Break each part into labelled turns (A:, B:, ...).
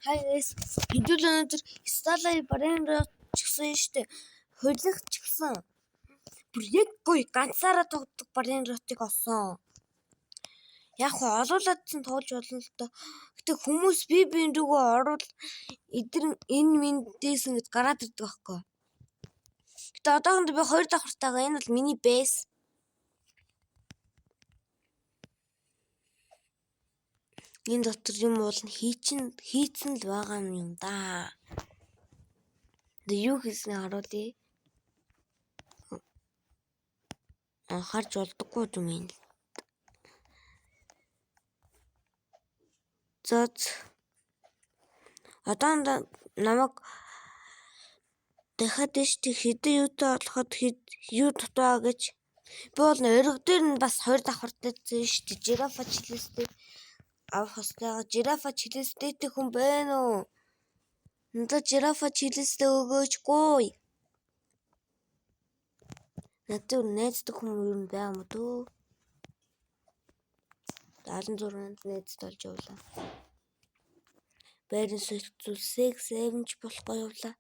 A: Hi guys. Хэдүүл өнөөдөр Steal a Brainrot ч гэсэн штэ. Хулих ч гэсэн. Бүр яг гоё ганцаараа тоглодог Brainrot-ыг олсон. Яг хоо олуулаад ч тоглож болно л доо. Гэтэ хүмүүс бие биен рүүгээ орвол эдэр энэ мэндээс ингэж гараад ирдэг байхгүй. Гэтэ одоохондоо би хоёр давхартайгаа энэ бол миний base. Энэ дотор юм уулна хийцэн л байгаа юм да. Тэгээ юу хийснийг харуулъя. Харж болдоггүй юм юм. За одоо намайг дахиад дэштэй хэдэн юутай болоход хэд юу дутаа гэж би бол ориг дээр нь бас хоёр давхартай зэн штэ жирафа чилээстэй авах ёстой. Жирафа чилээстэй хүн байна уу? Надад жирафа чилээстэй өгөөчгүй. Надад найздаг хүн юу юм байгаа юм дөө. 76-нд найзтай болж явлаа. Байрын зүйл 6 7 ч болохгүй явлаа.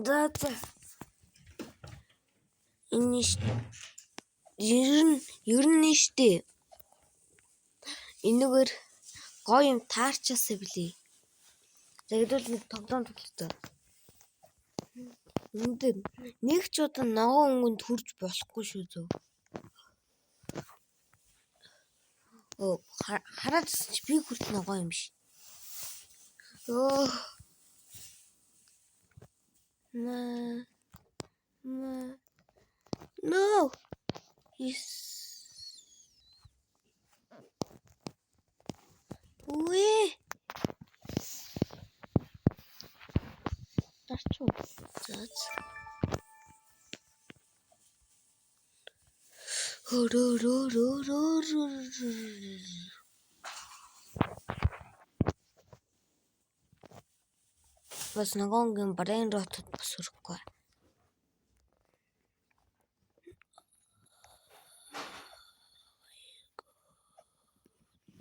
A: За за. Энэ ер нь штэ. Энэгээр гоё юм таарчаасаа билий. За хэдүүл нэг тоглоом тоглолтоо. Энэ дээр нэг ч удаа ногоон өнгөнд хүрч болохгүй шүү зөө. Оо хараад ирсэн чи би хүртэл ногоон юм биш. Өө. На. На. No. Yes. Үе. Дарчуу. За. Бас ногоонгийн brainrot-од бас хүрэхгүй.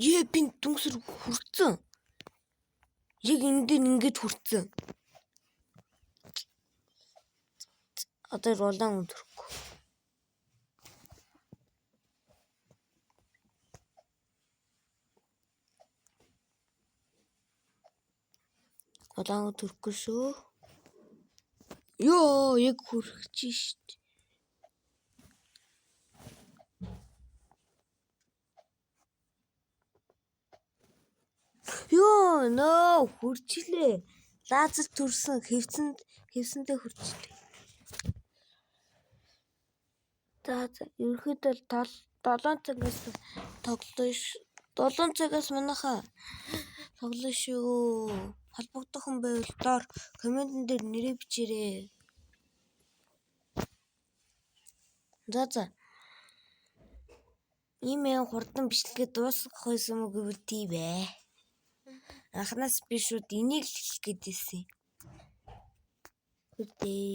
A: Ее би дүнсэр хүрцэн. Яг энэ дээр ингэж хүрцэн. Одоо ролан өдөрөхгүй. Улаан төрөхгүй шүү. Йоо, яг хүрч шít. Йоо, нөө хүрчлээ. Лазер төрсөн хэвсэндээ хүрчлээ. За за, ерөнхийдөө 7 цагаас тоглоно ш. 7 цагаас манайхаа тоглоно шүү. Холбогдох хүн байвал доор комментэн дээр нэрээ бичээрэй. За за. Ийм юм хурдан бичлэгээ дуусгах байсан уу гэвэл тийм ээ. Анханаас би шууд энийг л хэлэх гээд байсан. Үдээ.